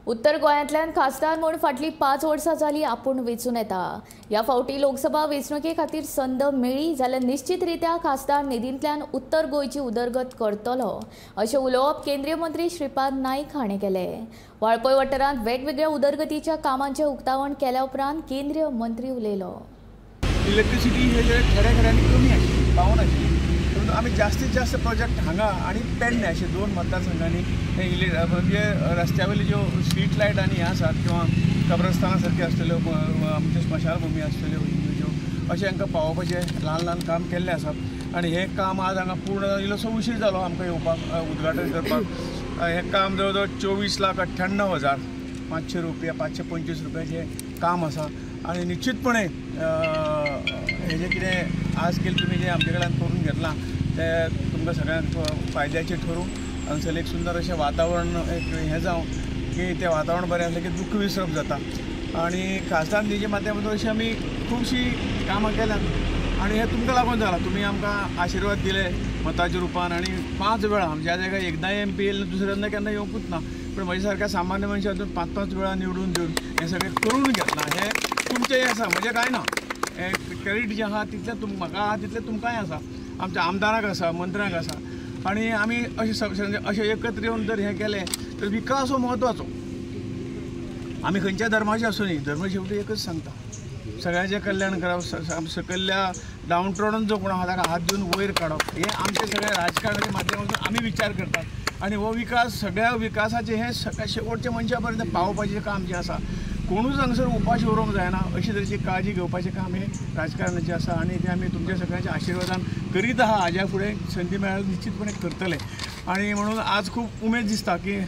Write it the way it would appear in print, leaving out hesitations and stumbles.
उत्तर गोंयांतल्यान खासदार म्हूण फाटलीं 5 वर्सां जालीं आपूण वेंचून येता। ह्या फावटी लोकसभा वेंचणुके खातीर संद मेळ्ळी जाल्यार निश्चितरित्या खासदार निधींतल्यान उत्तर गोंयची उदरगत करतलो अशें उलोवप केंद्रीय मंत्री श्रीपाद नाईक हाणें केलें। वाळपय वाठारांत वेगवेगळ्या उदरगतीच्या कामांचें उक्तावण केल्या उपरांत केंद्रीय मंत्री उलयलो। इलेक्ट्रिसिटी हे जे खेड्या-खेड्यांनी कमी आशिल्ली, पावनाशिल्ली, परंतु आमी जास्तीत जास्त प्रोजेक्ट हांगा आनी पेडणे अशे 2 मतदारसंघांनी हे म्हणजे रस्त्या वयल्यो ज्यो स्ट्रीट लायट आनी हें आसात किंवा कब्रस्ताना सारक्यो आसतल्यो, आमच्यो स्मशानभुमी आसतल्यो हिंदूच्यो, अशें हांकां पावोवपाचें ल्हान ल्हान काम केल्लें आसा। आनी हें काम आज हांगा पूर्ण इल्लोसो उशीर जालो आमकां येवपाक, उद्घाटन करपाक। हें काम जवळ जवळ 24,98,500 रुपया, 525 रुपयाचें काम आसा। आनी निश्चितपणे हें जें कितें आज केलें तुमी जें आमचे कडल्यान करून घेतलां तें तुमकां सगळ्यांक फायद्याचें ठरूं। हांगासर एक सुंदर अशें वातावरण एक हें जावं की तें वातावरण बरें आसलें की दुख्ख विसरप जाता। आनी खासदार निधीच्या माध्यमांतून अशीं आमी खुबशीं कामां केल्यांत आनी हें तुमकां लागून जालां। तुमी आमकां आशिर्वाद दिले मताच्या रुपान आनी 5 वेळा आमच्या जाग्यार एकदांय एम पी येयले, दुसऱ्यांदा केन्ना येवंकूच ना, पूण म्हज्या सारक्या सामान्य मनशां 5-5 वेळा निवडून दिवन हें सगळें करून घेतलां। हें तुमचें हें आसा, म्हजें कांय ना। हें क्रेडीट जें आसा तितलें म्हाका आसा तितलें तुमकांय आसा, आमच्या आमदाराक आसा, मंत्र्यांक आसा। आनी आमी अशें अशें एकत्र येवन जर हें केलें तर विकास हो म्हत्वाचो। आमी खंयच्या धर्माचे आसूं न्ही, धर्म शेवटी एकच सांगता, सगळ्यांचें कल्याण करप, सकयल्ल्या डावन ट्रॉडन जो कोण आसा ताका हात दिवन वयर काडप, हें आमचें सगळें राजकारणाच्या माध्यमांतून आमी विचार करतात। आनी हो विकास सगळ्या विकासाचें हें सगळ्या शेवटच्या मनशा पर्यंत पावोवपाचें काम जें आसा, कोणूच हांगासर उपाशी उरोवंक जायना अशी तरेची काळजी घेवपाचें काम हें राजकारणाचें आसा। आनी तें आमी तुमच्या सगळ्यांच्या आशिर्वादान करीत आहा। हाज्या फुडें संदी मेळ्ळ्यार निश्चितपणे करतले। आनी म्हणून आज खूब उमेद दिसता की